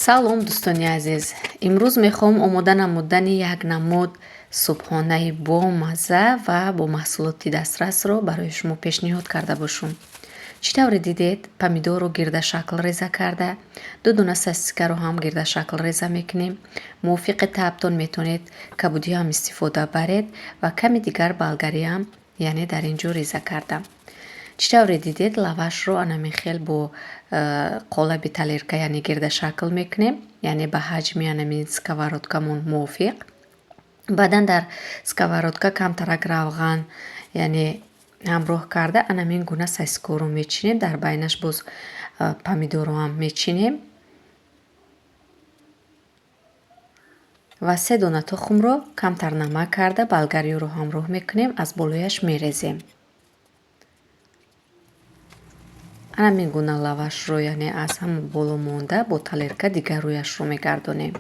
Салом, дӯстони азиз! Имрӯз мехоҳам омода намудани як намуд субҳонаи бомазза ва бо маҳсулоти дастрасро барои шумо пешниҳод карда бошам. Чӣ тавре дидед, помидорро гирдашакл реза карда, ду дона сосискаро ҳам гирдашакл реза мекунем. Мувофиқи таъбтон метавонед кабудӣ ҳам истифода баред ва ками дигар болгариам, яъне дар ин ҷо реза кардам. Чӣ тавре дидед, лавашро анамин хел бо қолаби тарелка, яъне гирдашакл мекунем, яъне ба ҳаҷми анамин сковородкамон мувофиқ. Баъдан дар сковородка камтарак равған, яъне ҳамроҳ карда, анамин гуна сосискаро мечинем, дар байнаш боз помидорро ҳам мечинем ва се дона тухмро камтар намак карда, болгариёро ҳамроҳ мекунем, аз болояш мерезем. Анамин гуна лавашро, яъне аз ҳама боло монда, бо тарелка дигар рӯяшро мегардонем.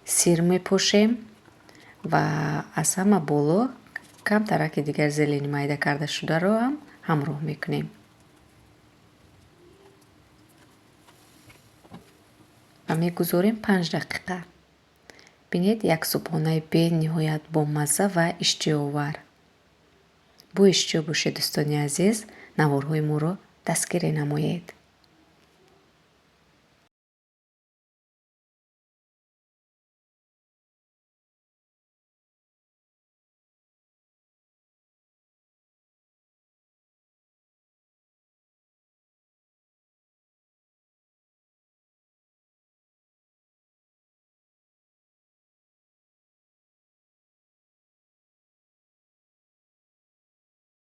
Сир мепошем ва аз ҳама боло камтараки дигар зелени майда карда шударо ҳам ҳамроҳ мекунем. Ва мегузорем 5 дақиқа. Бинед, як субҳонаи бениҳоят бомазза ва иштиҳоовар. Бо иштиҳо бошед, дӯстони азиз, наворҳои моро дастгирӣ намоед.